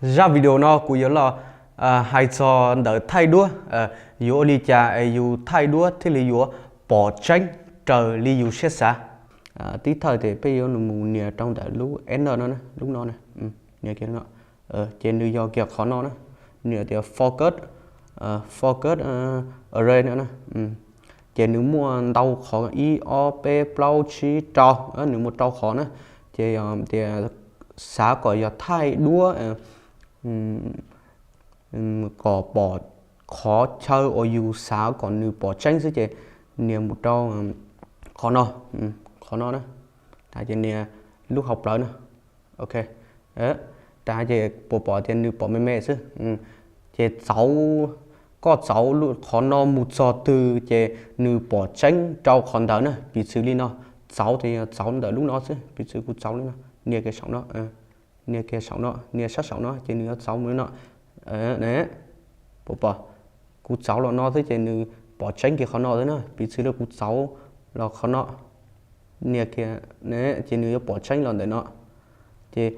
Zaj video no kuv yuav los hais txog ntawm thaij duab, yuav ua li cas es yus thaij duab thiaj li yuav pom tseeb raws li yus siab xav. Tib thawj ces peb yuav mus nias rau ntawm lub enter no, lub no, nias kiag no, ces nws yog kiag qhov no na, nws tias focus, focus array no na. Ces nws muaj ntau qhov, ib ob peb plaub tsib rau, nws muaj rau qhov na. Ces yog tias xav kom yog thaij duab kom pom qhov chaw uas yus xav kom nws pom tseeb xwb ces nias mus rau qhov no, qhov no na, ces nias lub hauv plawv na. Ok, tas ces puas pom tias nws pom me me xwb. Ces txauv, koj txauv qhov no mus txog twg ces nws pom tseeb rau qhov ntawd na. Piv txwv li no, txauv ces txauv ntawm lub no xwb, piv txwv kuv txauv li no, nias kiag saum no, nias kiag saum no, nias sab saum no ces nws yuav txauv mus li no. Puas pom, kuv txauv los no xwb ces nws pom tseeb kiag qhov no xwb na. Piv txwv li kuv txauv los qhov no, nias kiag, ces nws yuav pom tseeb los ntawm no. Ces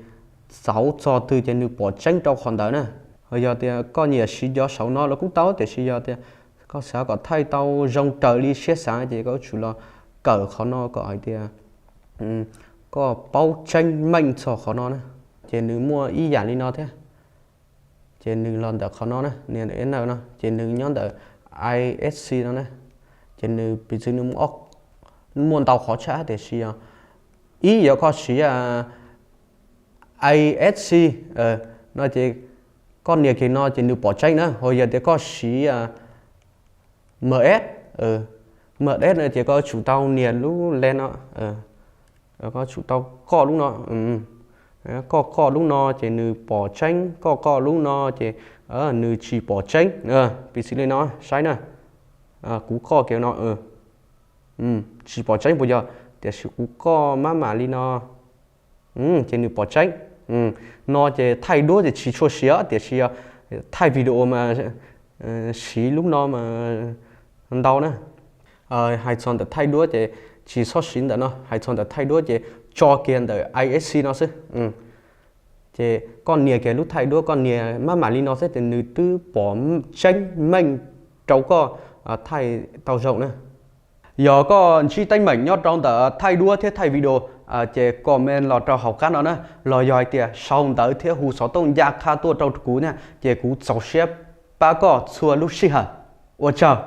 txauv txog twg ces nws pom tseeb rau qhov ntawd na. Ho yog tias koj nyiam siv cov saum no los kuj tau, tiam sis yog tias koj xav kom thaij tau zoo raws li siab xav ces koj tsum los kawm qhov no kom hais tias koj paub tseeb meej txog qhov no na. Ces nws muaj ib yam li no thiab. Ces nws los ntawm qhov no na, nias enter no ces nws nyob ntawm I S C no na. Ces nws piv txwv nws muaj ntau qhov tshaj tiam sis yog ib yog koj siv I S C no ces koj nias kiag no ces nws pom tseeb na. Ho yog tias koj siv M S, M S no ces koj tsum tau nias lub le no, koj tsum tau koj lub no. Koj koj lub no ces nws pom tseeb, koj koj lub no ces nws tsis pom tseeb. Piv txwv li no saib na, kuv koj kiag no tsis pom tseeb puas yog? Tiam sis kuv koj maj mam li no ces nws pom tseeb. No ces thaij duab ces tsis tshua siv, tiam sis yog thaij video mas siv lub no mas ntau na. Hais txog ntawm thaij duab ces tsis txhob siv ntawm no, hais txog ntawm thaij duab ces tso kiag ntawm I S C no xwb. Ces koj nias kiag lub thaij duab, koj nias maj mam li no xwb ces nws twb pom tseeb meej rau koj thaij tau zoo na. Yog koj ntsib teeb meem nyob rau ntawm thaij duab thiab thaij video ces comment los rau hauv qab no na, los yog hais tias sau ntawv thiab hu xov tooj ncaj qha tuaj rau kuv na, ces kuv txaus siab pab koj txhua lub sij hawm. Ua tsaug.